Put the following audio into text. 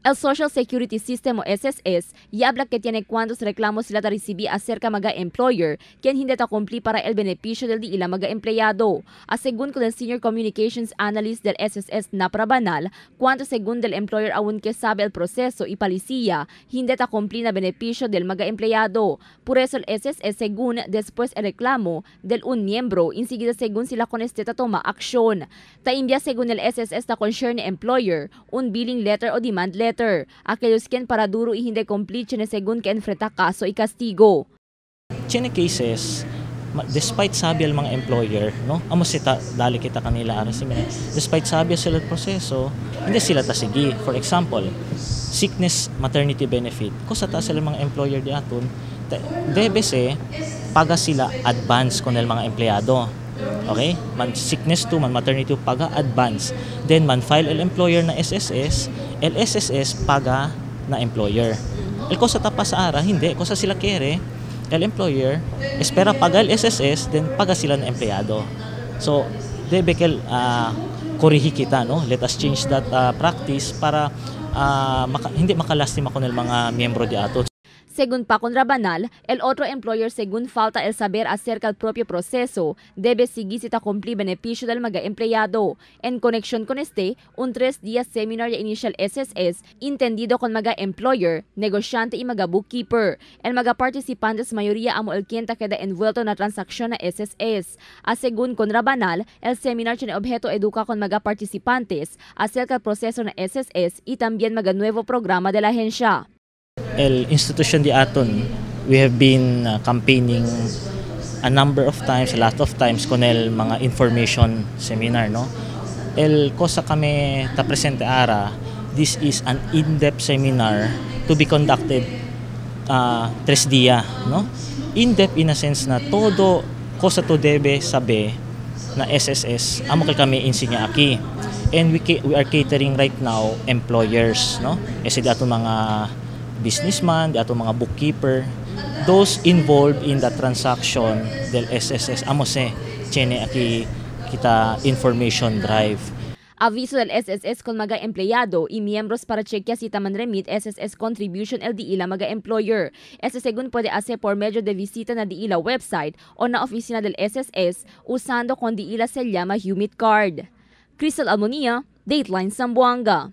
El Social Security System o SSS ya habla que tiene cuantos reclamos sila ta recibi acerca mga employer quien hindi ta cumpli para el beneficio del di ila mga empleyado. A según con el Senior Communications Analyst del SSS Napra Banal, cuanto según del employer aún que sabe el proceso y policía hindi ta cumpli na beneficio del mga empleyado. Por eso el SSS según después el reclamo del un miembro, enseguida según sila con este ta toma acción. Ta imbia según el SSS ta concern employer un billing letter o demand letter. Aquellos quien para duro y hindi complice según que enfrenta caso y castigo. Chine cases, despite sabi al mga employer, no? Amo sita dali kita kanila aras si despite sabi sila el proseso, hindi sila tasigi. For example, sickness maternity benefit. Kusa ta sila mga employer di aton, debe se paga sila advance con el mga empleyado. Okay? Man sickness to, man maternity to, paga advance. Then man file el employer na SSS, el SSS paga na employer. El cosa ta pa sa ara, hindi. Cosa sila kere, el employer, espera paga el SSS, then paga sila na empleyado. So, debe kel korrihi kita, no? Let us change that practice para hindi makalastima kon el mga miyembro di ato. Según Paco Rabanal, el otro employer según falta el saber acerca del propio proceso, debe seguir si ta cumplir beneficio del mga empleyado. En conexión con este, un 3 días seminar de initial SSS, entendido con mga employer, negociante y mga bookkeeper. El mga participantes mayoría amo el quien ta queda envuelto na transacción na SSS. A según con Rabanal, el seminar tiene objeto educa con mga participantes acerca del proceso na SSS y también mga nuevo programa de la agencia. El institution di aton, we have been campaigning a number of times, a lot of times con el mga information seminar, no? El cosa kami ta presente ara, this is an in-depth seminar to be conducted 3 dia, no? In-depth in a sense na todo cosa to debe sabe na SSS, amo kay kami insinya aki. And we are catering right now employers, no? Kasi di aton mga businessman, di ato mga bookkeeper, those involved in the transaction del SSS, amo se chene aki kita information drive. Aviso del SSS con mga empleyado y miembros para chequear si taman remit SSS contribution el di ila mga employer. Este según puede hacer por medio de visita na di ila website o na oficina del SSS usando con di ila se llama Humid Card. Crystal Almonia, Dateline Zamboanga.